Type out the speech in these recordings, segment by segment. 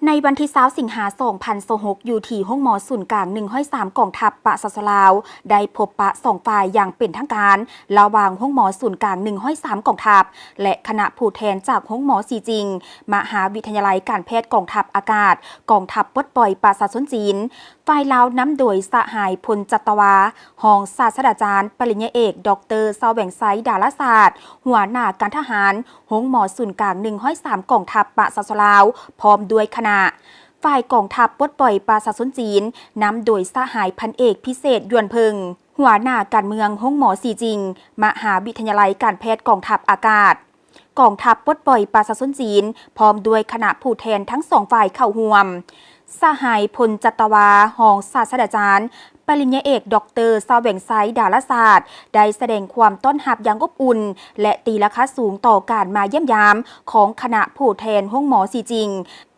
ໃນວັນທີຊາວ ສິງຫາ ສອງພັນຊາວຫົກ ຢູ່ທີ່ໂຮງໝໍສູນກາງ ໜຶ່ງຮ້ອຍສາມ ກອງທັບປະຊາຊົນລາວ ໄດ້ພົບປະສອງຝ່າຍຢ່າງເປັນທາງການ ລະຫວ່າງໂຮງໝໍສູນກາງ ໜຶ່ງຮ້ອຍສາມ ກອງທັບ ແລະ ຄະນະຜູ້ແທນຈາກໂຮງໝໍຊີຈິງ ມະຫາວິທະຍາໄລການແພດກອງທັບອາກາດ ກອງທັບປົດປ່ອຍປະຊາຊົນຈີນ. ຝ່າຍລາວນຳໂດຍສະຫາຍ ພົນຈັດຕະວາ ຮອງສາດສະດາຈານ ປະລິນຍາເອກ ດອກເຕີ ສະແຫວງໄຊ ດາລາສາດ ຫົວໜ້າການທະຫານ ໂຮງໝໍສູນກາງ ໜຶ່ງຮ້ອຍສາມ ກອງທັບປະຊາຊົນລາວ ພ້ອມດ້ວຍຄະນະ. ຝ່າຍກອງທັບປົດປ່ອຍປະຊາຊົນຈີນ ນຳໂດຍສະຫາຍ ພັນເອກ ພິເສດ ຢວນເພິ່ງ ຫົວໜ້າການເມືອງໂຮງໝໍຊີຈິງ ມະຫາວິທະຍາໄລການແພດກອງທັບອາກາດ ກອງທັບປົດປ່ອຍປະຊາຊົນຈີນ ພ້ອມດ້ວຍຄະນະຜູ້ແທນທັງສອງຝ່າຍເຂົ້າຮ່ວມ. ສະຫາຍ ພົນຈັດຕະວາ ຮອງສາດສະດາຈານ ປະລິນຍາເອກ ດອກເຕີ ສະແຫວງໄຊ ດາລາສາດ ໄດ້ສະແດງຄວາມຕ້ອນຮັບຢ່າງອົບອຸ່ນ ແລະ ຕີລາຄາສູງຕໍ່ການມາຢ້ຽມຢາມຂອງຄະນະຜູ້ແທນໂຮງໝໍຊີຈິງ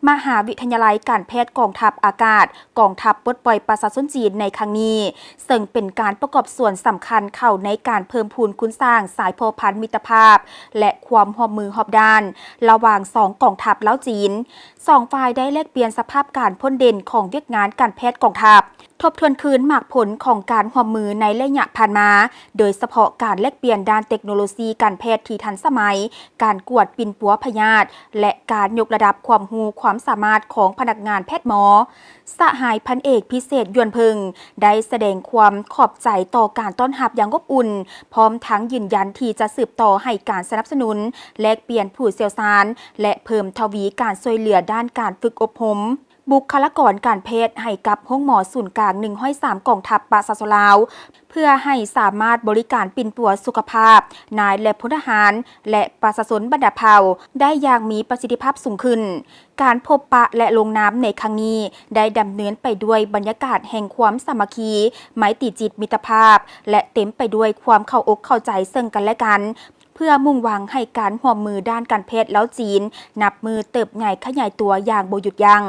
ມະຫາວິທະຍາໄລການແພດກອງທັບອາກາດ ກອງທັບປົດປ່ອຍປະຊາຊົນຈີນໃນຄັ້ງນີ້, ເຊິ່ງເປັນການປະກອບສ່ວນສຳຄັນເຂົ້າໃນການເພີ່ມພູນຄູນສ້າງສາຍພົວພັນມິດຕະພາບ ແລະ ຄວາມຮ່ວມມືຮອບດ້ານ ລະຫວ່າງສອງກອງທັບລາວຈີນ. ສອງຝ່າຍໄດ້ແລກປ່ຽນສະພາບການພົ້ນເດັ່ນຂອງວຽກງານການແພດກອງທັບ, ທົບທວນຄືນໝາກຜົນຂອງການຮ່ວມມືໃນໄລຍະຜ່ານມາ, ໂດຍສະເພາະການແລກປ່ຽນດ້ານເຕັກໂນໂລຊີການແພດທີ່ທັນສະໄໝ, ການກວດປິ່ນປົວພະຍາດ ແລະ ການຍົກລະດັບຄວາມຮູ້ຄວາມສາມາດຂອງພະນັກງານແພດໝໍ. ສະຫາຍ ພັນເອກ ພິເສດ ຢວນເພິ່ງ ໄດ້ສະແດງຄວາມຂອບໃຈຕໍ່ການຕ້ອນຮັບຢ່າງອົບອຸ່ນ, ພ້ອມທັງຢືນຢັນທີ່ຈະສືບຕໍ່ໃຫ້ການສະໜັບສະໜູນ, ແລກປ່ຽນຜູ້ຊ່ຽວຊານ ແລະ ເພີ່ມທະວີການຊ່ວຍເຫຼືອດ້ານການຝຶກອົບຮົມ ບຸກຄະລາກອນການແພດໃຫ້ກັບໂຮງໝໍສູນກາງ ໜຶ່ງຮ້ອຍສາມ ກອງທັບປະຊາຊົນລາວ ເພື່ອໃຫ້ສາມາດບໍລິການປິ່ນປົວສຸຂະພາບນາຍ ແລະ ພົນທະຫານ ແລະ ປະຊາຊົນບັນດາເຜົ່າໄດ້ຢ່າງມີປະສິດທິພາບສູງຂຶ້ນ. ການພົບປະ ແລະ ລົງນາມໃນຄັ້ງນີ້ ໄດ້ດຳເນີນໄປດ້ວຍບັນຍາກາດແຫ່ງຄວາມສາມັກຄີ, ໄມຕີຈິດມິດຕະພາບ ແລະ ເຕັມໄປດ້ວຍຄວາມເຂົ້າອົກເຂົ້າໃຈເຊິ່ງກັນແລະກັນ, ເພື່ອມຸ່ງຫວັງໃຫ້ການຮ່ວມມືດ້ານການແພດລາວຈີນ ນັບມື້ເຕີບໃຫຍ່ຂະຫຍາຍຕົວຢ່າງບໍ່ຢຸດຢັ້ງ.